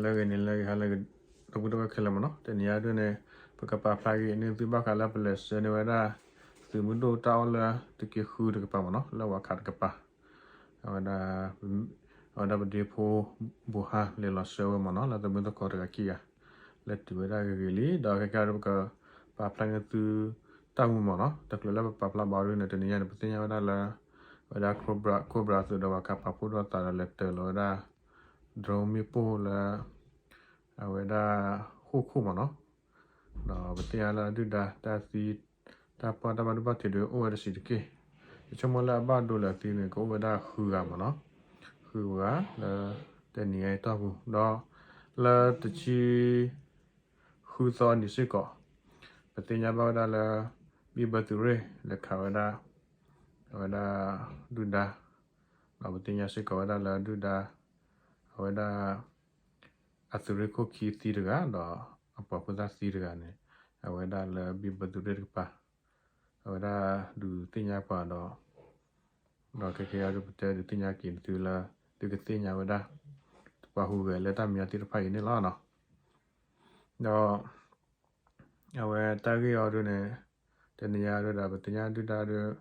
လၢဂ့ၤန့ၣ်လၢဂ့ၤဟါလၢဂ့ၤ ဒီပုၢ်ဝဲၢ်ခဲလၢာ်မ့ၢ်နီၤ, တနံၤအံၤဒ်န့ၣ် ပကပာ်ဖျါက့ၤန့ၢ်သုဘၣ်ဃးလၢပလဲၤဆှၢန့ၢ်ဝဲဒၣ် သုးမုၢ်ဒိၣ်တၢ်အီၣ်လၢသုးက့ဃုတကပၤမ့ၢ်နီၤ, လၢဝၤခးတကပၤ, အဝဲဒၣ် အဝဲဒၣ်ပဒ့ဖိ ဘိးဟါ လဲၤလီၤဆှၢဝဲမ့ၢ်နီၤ, လၢသမုၢ်သကိးတဂၤခံဂၤ လၢတုၤဝဲဒၣ်ဂ့ၤဂ့ၤလံ, ဒီးခဲကနံၣ်အံၤဒ်ပကပာ်ဖျါန့ၢ်သုတၢ်မူမ့ၢ်နီၤ, တချုးလၢပပာ်ဖျါဘၣ်အီၤဒ်န့ၣ် တနံၤအံၤန့ၣ် ပသ့ၣ်ညါဝဲဒၣ်လၢ အဝဲဒၣ် Cobra Cobra သုးဒီးဝၤခးပာ်ဖှိၣ်ထီၣ်သးဒီးလဲၤတၢၤလီၤဝဲဒၣ် drone မ့ၣ်ပိၢ်လၢ အဝဲဒၣ် ဃိၣ်ခိၣ်မ့ၢ်နီၤ, ဒီးပသ့ၣ်ညါလၢဒုၣ်ဒါတၢ်သံ တၢ်ပှၢ်တၢ်ဘၣ်ဒိဘၣ်ထံးဒ်အိၣ်ဝဲတစဲးတက့ၢ်, ယဆိကမိၣ်လၢအဘၣ်ဒိလၢအသံန့ၣ် ကအိၣ်ဝဲဒၣ်ဃုဂၤမ့ၢ်နီၤ, ဃုဂၤလၢ တနံၤအံၤတီၢ်ပူၤ, ဒီးလၢတဆံ ဃုသီနံၤစ့ၢ်ကီး ပသ့ၣ်ညါဘၣ်ဝဲဒၣ်လၢ ဘံၣ်ဘၢသုးရ့ၣ် လဲၤခးဝဲဒၣ် အဝဲဒၣ် ဒုၣ်ဒါ, ဒီးပသ့ၣ်ညါစ့ၢ်ကီးဝဲဒၣ်လၢဒုၣ်ဒါ အဝဲဒၣ် အသုးရ့ၣ်ခိၣ်ခံသံတဂၤ ဒီးအပှၤဖိသၣ်သံတဂၤန့ၣ် အဝဲဒၣ်လၢဘံၣ်ဘၢသုးရ့ၣ်တကပၤ အဝဲဒၣ်ဒုးသ့ၣ်ညါပှၤဒီး ဒီးခဲကနံၣ်အံၤဒ်ပတဲဒုးသ့ၣ်ညါက့ၤသုလၢ သုကသ့ၣ်ညါဝဲဒၣ် ပှၤဟူးဂဲၤလၢတၢ်မဲာ်ညါသ့ၣ်တဖၣ်အံၤန့ၣ်လီၤနီၤ. ဒီး အဝဲတၢ်ဂ့ၢ်အီၤဒ်န့ၣ် တနံၤအံၤဒ်ဒီး ပသ့ၣ်ညါဒုၣ်ဒါဒ်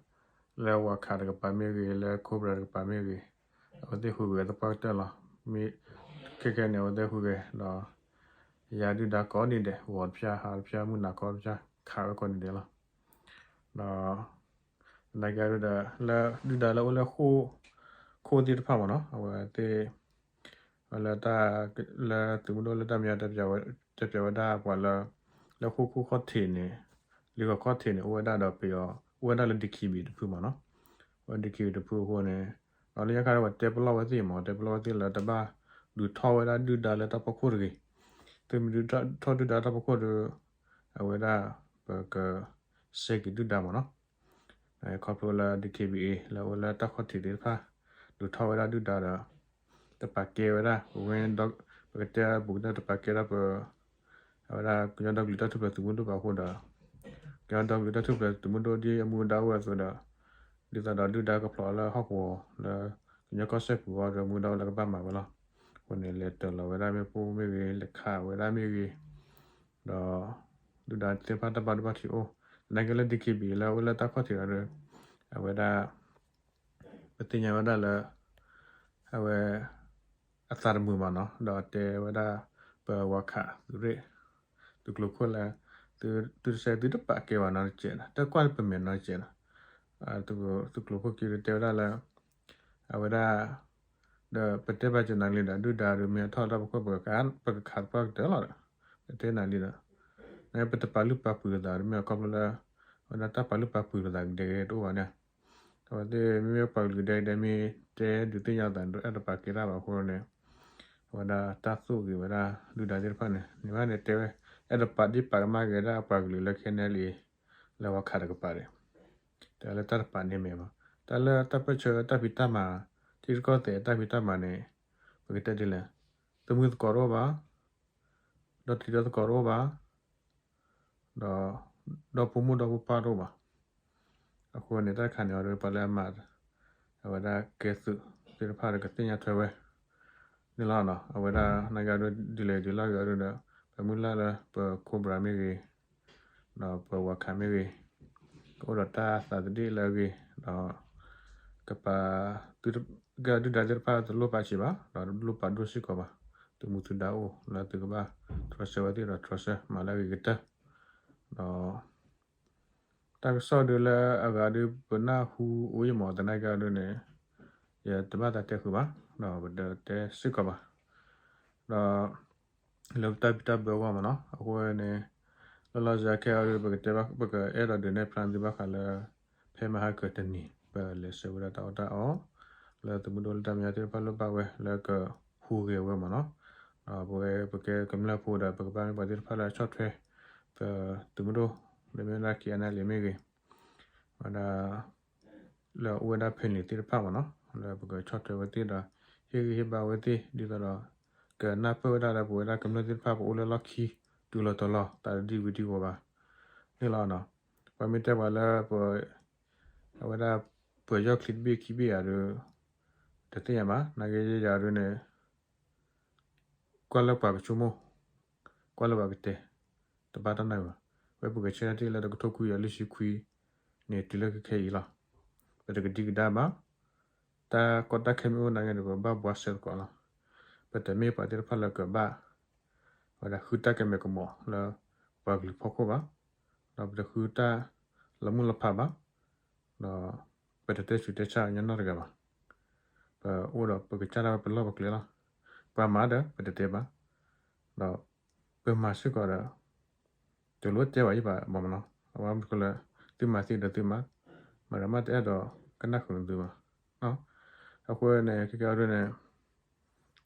လၢဝၤခးတကပၤမ့ၢ်ဂ့ၤ လၢ Cobra တကပၤမ့ၢ်ဂ့ၤ အဝဲသ့ၣ်ဟူးဂဲၤသပှၢ်ကတၢၢ်လီၤ. မ့ၢ် ခဲကနံၣ်န့ၣ် အဝဲသ့ၣ်ဟူးဂဲၤဒီး ယၤဒုၣ်ဒါကိးနံၤဒဲး ဂီၤတဖျၢၣ် ဟါတဖျၢၣ် မုၢ်နၤခီတဖျၢၣ် ခးဝဲကိးနံၤဒဲးလီၤ. ဒီး သနာ်က့ဒ်ဒီး လၢဒုၣ်ဒါလၢအိၣ်လၢ ဃိၣ်ခိၣ်သ့ၣ်တဖၣ်မ့ၢ်နီၤ အဝဲသ့ၣ် လၢတၢ် လၢသုးမုၢ်ဒိၣ်လၢတၢ်မဲာ်ညါ တဲပၠးဝဲဒၣ်ပှၤလၢ လၢဃိၣ်ခိၣ်ခီၣ်ထံးန့ၣ် လံာ်ဃီခီၣ်ထံးန့ၣ် အိၣ်ဝဲဒၣ်ဒီးပယီၤ အိၣ်ဝဲဒၣ်လၢ DKBA တဖုမ့ၢ်နီၤ, အိၣ် DKBA တဖုအဃိန့ၣ် ဒီးလၢညါခါဒီးပှၤတဲပလီၢ်ဝဲသ့ၣ်မ့ၢ် တဲပလီၢ်ဝဲသ့ၣ်လၢတဘၣ် ဒုးထီၣ်ဝဲဒၣ်ဒုၣ်ဒါလၢတၢ်ဖီခိၣ်တဂ့ၤ, သုမ့ၢ်ဒုးထီၣ်ဒုၣ်ဒါတၢ်ဖီခိၣ်ဒီး အဝဲဒၣ် ပက စဲက့ၤဒုၣ်ဒါမ့ၢ်နီၤ, ခီဖျိလၢ DKBA လၢအအိၣ်လၢတၢ်ခီၣ်ထံးသ့ၣ်တဖၣ် ဒုးထီၣ်ဝဲဒၣ်ဒုၣ်ဒါဒီး တပာ်ကဲဝဲဒၣ် ပဝဲ ပကတဲပူၤကတၢၢ်တပာ်ကဲဒၣ်ပ အဝဲဒၣ်ကညီဒီကလုာ်တၢ်ထူၣ်ဖျဲးသုးမုၢ်ဒိၣ်ဘၣ်အဃိဒီး ကညီဒီကလုာ်တၢ်ထူၣ်ဖျဲးသုးမုၢ်ဒိၣ်ဒ်အမူဒါအိၣ်ဝဲအသိးဒီး ဒ်သိးဒီးဒုၣ်ဒါကဖျိးလၢဟီၣ်ကဝီၤလၢ ကညီကီၢ်စဲၣ်ပူၤအဂီၢ်ဒီး မူဒါအိၣ်လၢကဘၣ်မၤဝဲလီၤ. အဃိန့ၣ် လဲၤတၢၤလီၤဝဲဒၣ်မ့ၣ်ပိၢ်မ့ၢ်ဂ့ၤ လဲၤခးဝဲဒၣ်မ့ၢ်ဂ့ၤ ဒီး ဒုၣ်ဒါသ့ၣ်တဖၣ်တၢ်ဘၣ်ဒိဘၣ်ထံးအိၣ်, သနာ်က့လၢ DKBA လၢအအိၣ်လၢတၢ်ခီၣ်ထံးဒီး အဝဲဒၣ် ပသ့ၣ်ညါဝဲဒၣ်လၢ အဝဲ အသးတမုာ်ဘၣ်နီၤ, ဒီးတဲဝဲဒၣ် ပဝၤခးသုးရ့ၣ် သုးကျိၤခိၣ်လၢ သု သုတစဲးသုတပာ်ကဲဘၣ်နီတစဲးနီၤ, တကွၢ်ပမဲာ်နီတစဲးနီၤ, သုးကျိၤခိၣ်ခံဒီးတဲဝဲဒၣ်လၢ အဝဲဒၣ် ဒီးပတဲဘၣ်ကနၤလံဒီး ဒုၣ်ဒါဒီးမ့ၢ်အထီၣ်တၢ်ဖီခိၣ် ပကခးသပှၢ်ကတၢၢ်လီၤဒီး ပတဲနၤလံဒီး နပတပာ်လုၢ်ပာ်ပှ့ၤလိာ်သးဒီး မ့ၢ်အခီဖျိလၢ အဝဲဒၣ်တၢ်ပာ်လုၢ်ပာ်ပှ့ၤလိာ်သးကဒဲကဒဲတအိၣ်ဘၣ်န့ၣ် အဝဲသ့ၣ်မ့မ့ၢ်ပှၤကလုာ်ကဒဲကဒဲမ့ၢ်တဲဒုးသ့ၣ်ညါသးဒီး အဲၣ်ဒိးပာ်ကဲတၢ်ဘၣ်အဃိန့ၣ် အဝဲဒၣ်တၢ်သိၣ်ဂ့ၤဝဲဒၣ်ဒုၣ်ဒါသ့ၣ်တဖၣ်န့ၣ် န့ၣ်ဘၣ်န့ၣ်တဲဝဲ အဲၣ်ဒိးပာ်ဒ့ၣ်ပာ်ကမၣ်က့ၤဝဲဒၣ်အပှၤကလုာ်လၢ ခဲနဲလံ လၢဝၤခးတကပၤဒီး တၢ်လၢတၢ်တပာ်န့ၢ်မဲာ်ဘၣ်, တၢ်လၢတၢ်ပၢၢ်ဆၢတၢ်ဖံးတၢ်မၤ ထံရူၢ်ကီၢ်သဲးတၢ်ဖံးတၢ်မၤန့ၣ် ပကတဲဒ်လဲၣ်, သမုၢ်သကိးတအိၣ်ဘၣ်, ဒီးတံၤဒီသကိးတအိၣ်ဘၣ်, ဒီး ဒီဖိမိၢ်ဒီဖိပၢ်တအိၣ်ဘၣ်. အဃိန့ၣ် တၢ်တခါန့ၣ်အီၤဒီး ပှၤလၢအမၤ အဝဲဒၣ်ကဲသုးသ့ၣ်တဖၣ်ဒီးကသ့ၣ်ညါထွဲဝဲ န့ၣ်လီၤ. အဝဲဒၣ်နာ်က့အီၤဒီး ဒ်လဲၣ်ဒ်လဲၣ်ဂ့ၤအီၤဒီး ပမုၢ်လၢ်လၢပ Cobra မ့ၢ်ဂ့ၤ ဒီးပဝၤခးမ့ၢ်ဂ့ၤ ကအိၣ်ဒီးတၢ်သးသဒ့ၣ်လၢအဂ့ၤ ဒီး ကပာ် ကဒုၣ်ဒါသ့ၣ်တဖၣ်တလိၣ်ပာ်ဆံးဘၣ် ဒီးတလိၣ်ပာ်ဒိၣ်စ့ၢ်ကီးဘၣ်. သုးမူသုးဒါအိၣ်လၢသုကဘၣ် တြီဆၢဝဲသ့ၣ်ဒီးတြီဆၢမၤလၢအဂ့ၤကတၢၢ် ဒီး တၢ်ကစီၣ်ဒုးလၢအဂၤဒုး ပနၢ်ဟူအိၣ်ယမီၤ သနာ်က့အီၤဒုးန့ၣ် ယတဘၣ်သးတဲဃုာ်ဘၣ် ဒီးပတတဲစ့ၢ်ကီးဘၣ်. ဒီး လၢပတၢ်ဘံၣ်တၢ်ဘၢအဂီၢ်မ့ၢ်နီၤ အဃိန့ၣ် လီၤလီၤဆီဆီခဲအံၤဒုး ပကတဲဘၣ် ပကအဲၣ်ဒိးဒုးနဲၣ်ဖျါသုဘၣ်ဃးလၢ ဖဲမဟါကတနံၤ ပလဲၤဆှၢဝဲဒၣ်တၢ်အီၣ်တၢ်အီ လၢသုးမုၢ်ဒိၣ်လၢတၢ်မဲာ်ညါသ့ၣ်တဖၣ်လိၣ်ဘၣ်ဝဲလၢကဟူးဂဲၤဝဲမ့ၢ်နီၤ ဒီးပဝဲပကဲကမျၢၢ်ဖိဒီး ပကဘၣ်မ့ၢ်ပှၤသ့ၣ်တဖၣ်လၢအဆီၣ်ထွဲ ပသုးမုၢ်ဒိၣ် လၢမ့ၢ်ဝဲဒၣ် KNLA မ့ၢ်ဂ့ၤ ဝဲဒၣ် လၢအအိၣ်ဝဲဒၣ်ဖဲန့ၣ်သ့ၣ်တဖၣ်မ့ၢ်နီၤ လၢပကဆီၣ်ထွဲဝဲသ့ၣ်ဒီး ဟ့ၣ်ဂံၢ်ဟ့ၣ်ဘါဝဲသ့ၣ် ဒ်သိးဒီး ကနၢ်ပၢၢ်ဝဲဒၣ်လၢပဝဲဒၣ်ကမျၢၢ်သ့ၣ်တဖၣ် ပအိၣ်လၢလီၢ်ခံ တုၤလီၤတီၤလီၤ သးတဒံၣ်ဝံၤဒံၣ်ဝီၤဘၣ်န့ၣ်လီၤ. ပှၤမ့ၢ်တဲပှၤလၢပ အဝဲဒၣ် ပယီၤချံတဘ့ၣ်ခံဘ့ၣ်ဧါဒီး တသ့ၣ်ညါဘၣ် နာ်က့ယၤဒုးန့ၣ် ကွၢ်လၢပှၤကဆိကမိၣ်, ကွၢ်လၢပှၤကတဲ, တဘၣ်တၢ်နီတမံၤဘၣ်. ဝဲပကဆၢထၢၣ်တ့ၢ်လၢတကထိခွံကယၤလွံၢ်ဆံခွံန့ၣ် တုၤလၢခဲခဲအံၤလီၤ. ပတကဒံကဒါဘၣ်. တၢ်ကီတၢ်ခဲမ့ၢ်အိၣ်နာ်က့ဒီး ပဘၣ်ဘှါစဲသကိးလီၤ. ပတမ့ၢ်ပှၤသ့ၣ်တဖၣ်လၢကဘၣ် ဝဲဒၣ်ဃုတၢ်ကမဲာ်ကမီၤလၢပှၤကလုာ်ဖီခိၣ်ဘၣ်. ဒီးပတဃုတၢ်လီၤမုၢ်လီၤဖးဘၣ်. ဒီးပတတဲဆူးတဲဆါညီနီတဂၤဘၣ်. ပအိၣ်ဒီးပကစၢ်ဒၣ်ဝဲပလီၢ်ပကျဲလီၤ. ပှၤမၤဒီး ပတတဲဘၣ်. ဒီးပမၤစ့ၢ်ကီးဒီး တလိၣ်တဲဘၣ်ယဘၣ်မနီၤ. အဝဲမ့ၢ်ကလၢ သုမၤသ့ဒီးသုမၤ, မၤဒီးမ့ၢ်တအဲၣ်ဒိးကနၣ်ဃုာ်နသုဘၣ်. အဃိန့ၣ် ခဲကဲအံၤဒ်န့ၣ်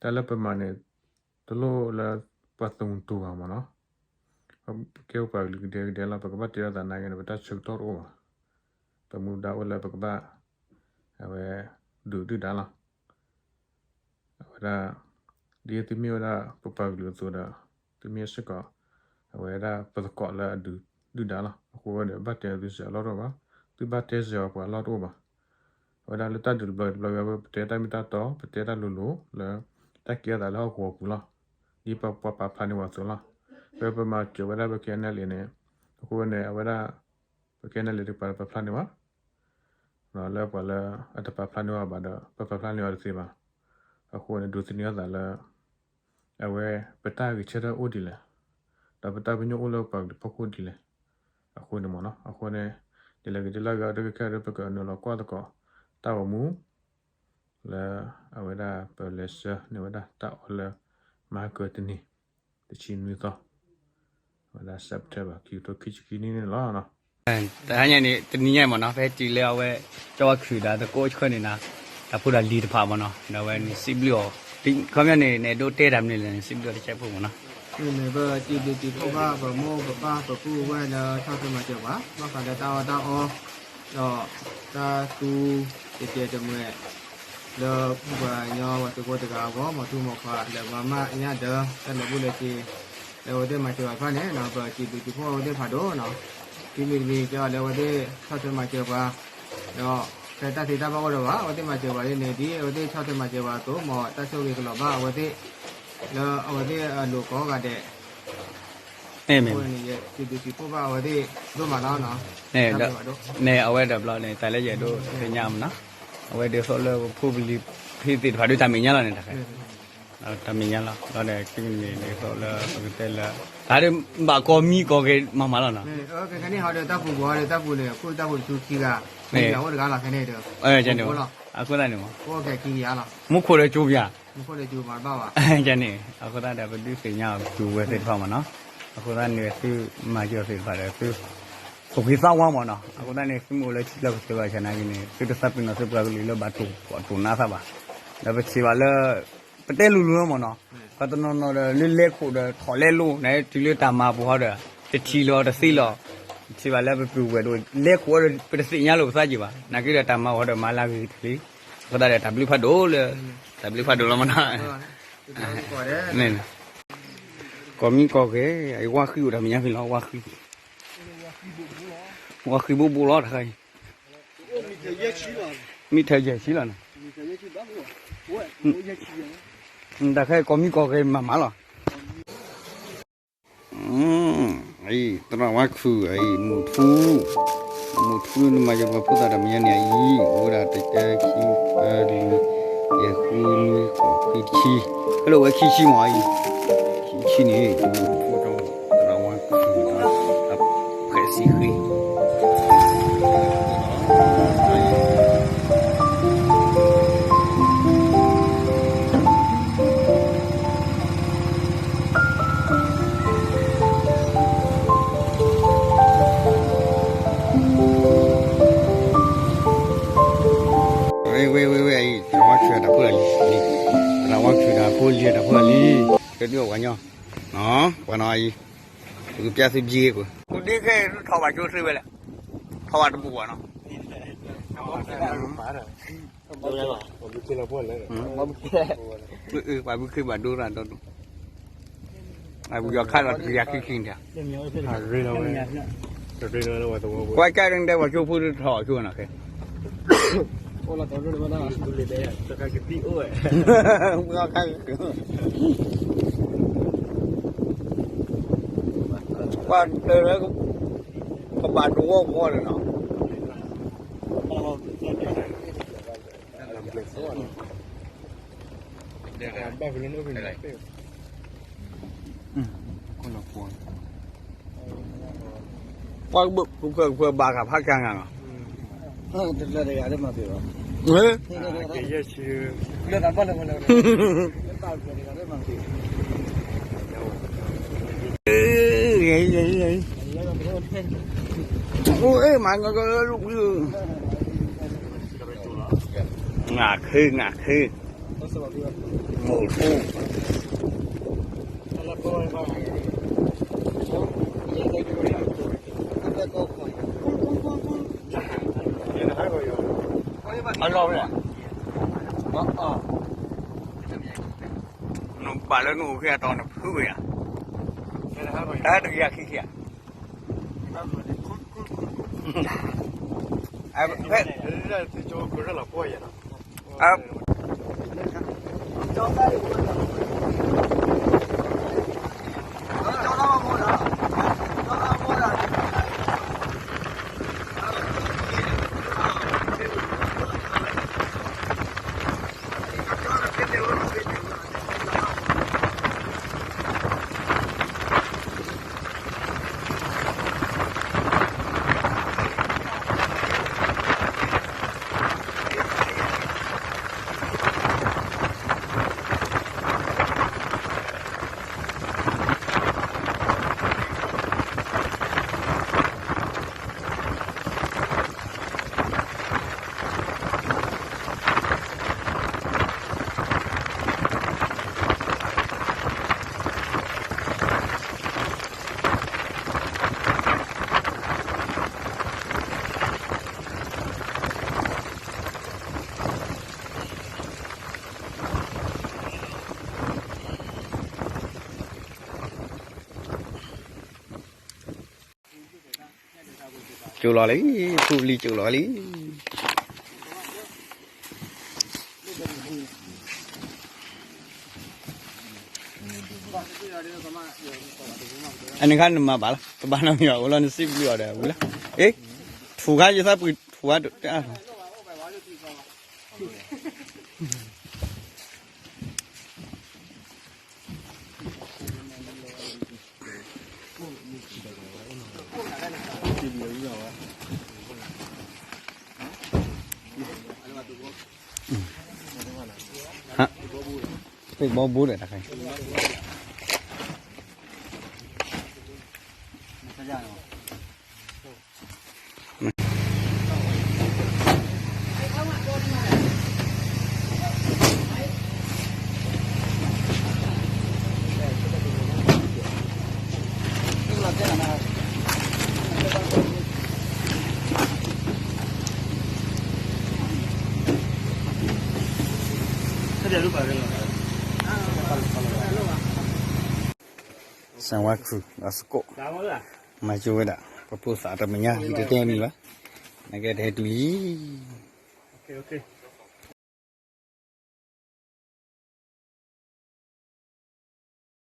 တၢ်လၢပမၤန့ၣ် တလိၣ်လၢပှၤသုးမုၢ်တူဘၣ်မနီၤ. ပကဲပှၤကလုာ်ကဒဲကဒဲလီၤ. ပကဘၣ်တဲလိာ်သးနာ်က့န့ၣ် ပတၢ်ဆၢကတီၢ်တအိၣ်ဘၣ်. ပမူဒါအိၣ်လၢပကဘၣ် အဝဲ ဒုးဒုၣ်ဒါလီၤ. အဝဲဒၣ် ဒ်သုမ့ၢ်ဝဲဒၣ်ပပှၤကလုာ်အသိးဒီး သုမ့ၢ်စ့ၢ်ကီး အဝဲဒၣ်ပသကိးလၢအဒုးဒုၣ်ဒါလီၤ. အဃိဝဲန့ၣ် ဘၣ်တဲသုစဲးအလီၢ်တအိၣ်ဘၣ်. သုဘၣ်တဲစဲးအီၤပှၤအလီၢ်တအိၣ်ဘၣ်. အဝဲဒၣ်လၢတၢ်ဒုးတဘျီတဘျီ ပတဲတၢ်မ့ၢ်တၢ်တီ, ပတဲတၢ်လိၤလိၤလၢ တၢ်ကဲထီၣ်သးလၢဟီၣ်ကဝီၤပူၤလီၤ. ဒ်ပပှၤပာ်ဖျါန့ၢ်ဝဲအသိးလီၤ. ဖဲပမၤစၢၤဝဲဒၣ်ပ ခဲအံၤ န့ၣ်န့ၣ် အဃိဝဲန့ၣ် အဝဲဒၣ် ပ ခဲအံၤ န့ၣ် လံတကပၤလၢပာ်ဖျါန့ၢ်ဘၣ် လၢပှၤလၢအတပာ်ဖျါန့ၢ်အီၤဘၣ်ဒီး ပပာ်ဖျါန့ၢ်အီၤတသ့ဘၣ်. အဃိန့ၣ် ဒိးသန့ၤအသးလၢ အဝဲပတၢ်ဂဲၤဆၢထၢၣ်အိၣ်ဒ်လဲၣ်, ဒီးပတၢ်ပညိၣ်အိၣ်လၢပှၤကလုာ်ဖီခိၣ်ဒ်လဲၣ်, အဃိန့ၣ်မ့ၢ်နီၤ. အဃိန့ၣ် ဒ်လဲၣ်ဂ့ၤဒ်လဲၣ်ဂ့ၤ အဝဲခဲခဲဒီး ပကနုာ်လီၤကွၢ်သကိး တၢ်ဂီၤမူ လၢအဝဲဒၣ်ပလဲၤဆှၢန့ၢ်ဝဲဒၣ်တၢ်အီၣ်လၢ မၤကၢၢ်တနံၤ တဆံနွံသီ အဝဲဒၣ် September ခံကထိခံဆံခံနံၣ်န့ၣ်လီၤ. တဟါညါန့ၣ် တနံၤညါမ့ၢ်နီၤ ဖဲတုၤလၢအဝဲ ကၠီဝါခုၣ်ဒီးသကိးဆှၢန့ၣ်နီၤ တၢ်ဖိတၢ်လံၤတဖၣ်မ့ၢ်နီၤ ဒီးအဝဲန့ၣ်စံးဘျုးအီၤ ခီပညီန့ၣ် နအဲၣ်ဒိးတဲတၢ်မနုၤလဲၣ်န့ၣ် စံးဘျုးအီၤတစဲးဖိမ့ၢ်နီၤ. မ့ၢ်ပစံးဘျုးစံးဖှိၣ်ဘၣ်ပမိၢ်ပပၢ်ပပုၢ်ဝဲၢ်လၢဆီၣ်ထွဲမၤစၢၤပှၤ ဘၣ်ဃးဒီးတၢ်အီၣ်တၢ်အီ ဒီးတၢ်သူ တကဲတမှဲ လၢပှၤကညီပှၤသုးဖိတဂၤအဂီၢ် မီၤထူမီၤခွါလၢမၤမၢ်ညါဒီး တၢ်လဲၤဘူၣ်လဲၤစ့ၤ လၢအဝဲသ့ၣ်မၤစၢၤပှၤတဖၣ်န့ၣ် ပစံးဘျုးစံးဖှိၣ်အဝဲသ့ၣ်ဖးဒိၣ်နီၤ. ခံမံၤတမံၤကီလၢအဝဲသ့ၣ်ဆီၣ်ထွဲမၤစၢၤပှၤ ဒီးဖဲတၢ်သ့တၢ်ဘၣ်အိၣ်ဒီးဘၣ် အဝဲသ့ၣ်မၤစၢၤပှၤဒ်န့ၣ် ဒ်အဝဲသ့ၣ်ဆီၣ်ထွဲမၤစၢၤပှၤအသိး မ်တၢ်ဆိၣ်ဂ့ၤကလီၤဘၣ်အဝဲသ့ၣ် လၢအဝဲသ့ၣ်အလိၤကိးဂၤဒဲး အဃိန့ၣ် ယစံးဘျုးစံးဖှိၣ်ဘၣ်အဝဲသ့ၣ်ဒိၣ်မးလီၤနီၤ. န့ၣ်အဝဲတဘျီန့ၣ် တၢ်လၢယအဲၣ်ဒိးသ့ၣ်ညါမ့ၢ်နီၤ အဝဲဒ်သိးလၢပဖိပလံၤဖံသ့ၣ်တဖၣ်ဒ်တၢ်မဲာ်ညါလီၤန့ၣ် တၢ်မဲာ်ညါလီၤ ဒီးဒ်န့ၣ်ဒ်သိးလၢပကတဲလၢ တၢ်ဒ်ဘၣ်ကီမံကီဂဲၤမၤမးလီၤနီၤ. ခဲကနံၣ်ဟီဒီးတၢ်ပူၤပူၤဟီဒီးတၢ်ပူၤန့ၣ် အခိၣ်တၢ်ပူၤတဆူခံဂၤ အိၣ်တဂၤလီၤခဲန့ၣ်ဒီး န့ၣ် အဃိသတးန့ၣ် မူခိၣ်ဒီးကၠိပယၤ မူခိၣ်ဒီးကၠိမၤတဘၣ်ဘၣ် န့ၣ် အဃိသတးဒီးပဒုးသ့ၣ်ညါအီၤကၠိဝဲသ့ၣ်တဖၣ်မ့ၢ်နီၤ အဃိသတးန့ၣ် သုမၤစၢၤသ့ၣ်တဖၣ်ဒီး သုသူၣ်က့သးဝါမ့ၢ်နီၤ အဃိသတးန့ၣ် သုမ့ၢ်အိၣ်လၢထံလီၢ်ကီၢ်သ့ၣ်တဖၣ်ဆၢနာ်က့န့ၣ် သုတသးပ့ၤနီၣ်သုပှၤကလုာ်လၢဘၣ်တိၢ်နီၣ်သးဘၣ် ဒီးပထံၣ်ဘၣ်လၢ ပတဲလိၤလိၤလီၤမ့ၢ်နီၤ ပှၤတနီၤနီၤဒီးလၢလဲၤခိၣ်ဒီးထီၣ်လဲလိၤ နတုၤလၢတၢ်မၤပူၤဟီဒီး တထံၣ်လီၤတသ့လီၤ ပထံၣ်ဘၣ်လၢပပုၢ်ဝဲၢ်ဒီး လဲခိၣ်ဒီး ပတသ့ၣ်ညါလိာ်ပသးက့ၤဘၣ် နာ်က့ဒီးတၢ်မၤပူၤဟီဒီးမၤလၢအဂ့ၤကတၢၢ်လံ အဃိသတးဒီးတၢ်ဘျုးဖးဒိၣ်လၢ တၢ်ဘျုးဖးဒိၣ်လီၤမ့ၢ်နီၤ ကီၢ်မံကီၢ်ဂဲၤ အဝါဃံအိၣ်တၢ်မဲာ်ညါဖဲလီၤ ဝါဃံ ဝါဃံဘိဘိလီၤတခါအံၤ မ့ၢ်ထဲယဲၢ်ဆံလီၤ မ့ၢ်ထဲယဲၢ်ဆံလီၤန့ၣ် တၢ်ခဲအံၤကီၢ်မံကီၢ်ဂဲၤမၤမးလီၤ အံၤ သရၣ်ဝါခုၣ် အံၤ မူထူ မူထူန့ၣ်မၤယပှၤဖိသၣ်တၢ်မဲာ်ညါန့ၣ်အံၤ အိၣ်ဝဲဒၣ်တကဲခံ သၢ လွံၢ် ယဲၢ် ဃု နွံ ဃိး ခွံ တဆံ ဖဲလၢဝဲခံဆံမးအံၤ ခံဆံန့ၣ် မူထူ သရၣ်ဝါခုၣ် ဖဲးစံဃ့ ဝဲ ဝဲ ဝဲ ဝဲ အံၤ သရၣ်ဝါခုၣ်တၢ်ဖိလၢလံၤလံၤ သရၣ်ဝါခုၣ်တၢ်ဖိလံၤတၢ်ဖိလၢလံၤ တဒုအီၣ်ပှၤညီ ပှၤနီၤအံၤ ပကပျၢ်သုဘျံးကွၢ် ပူၤဒ့ခဲအံၤ ထီၣ်ဘၣ်ကၠိသ့ဝဲလဲၣ် ထီၣ်ဘၣ်တဘူၣ်ဘၣ်နီၤ ပှၤဘုခ့ဘၣ်ဒိရၣ်ဒီဒိၣ် ပှၤဘုခ့ဘၣ်ဒိရၣ်ဒီဒိၣ် ပှၤဘုယီၤခါလီၤတကယၤခံခံန့ၣ် ကွၢ်ကၢ်ဒ်တဲပှၤကၠိဖိတထီၣ်ကၠိနီၤခဲ အိၣ်လီၤတရၢၢ်တဝဲဒၣ် ပှၤခါ ပှၤခါ ပှၤခါ ပှၤခါ ပှၤတၢ်လၢ ကဘၣ်တဝီဃီန့ၣ်နီၤ. ပှၤကဘၣ်ကဖၢဘၣ်ဃးဖးကၢ်ဂၤနီၤ. တလၢတဂၤလၢမၤသ့ဘၣ်. အိၣ်မၤကလၢလူၢ်, ငါခ့ ငါခ့, မိၢ်ထူ အလီၢ်ဝဲ, နဘၣ်လၢနအိၣ်ခံအတီၤနဖုးဝဲယၤ, တၢ်တဂ့ၤအခံခံဧါ, ဖဲ ကၠိလီၤလံ, ဖုလံကၠိလီၤလံ. အန့ၣ်ခါနမၤဘၣ်လီၤ, တဘၣ်နီတမံၤဘၣ်, အိၣ်လီၤနစံးဘျုးအီၤဒီးဝံၤလီၤ. အ့, ထူခါယသးပှ့ၤထူခါဒိၣ်တၢ်လီၤ. ဟါ, ပ့ၢ်ဘီဘူဒီးတခါအံၤ. စၢၤဝါခုၣ် ဒီးစကိး, မၤကၠိဝဲဒၣ် ပဖိသၣ်တမဲာ်ညါ ယတတဲမံၤဘၣ်, နကဲတဟဲတုၤလံ.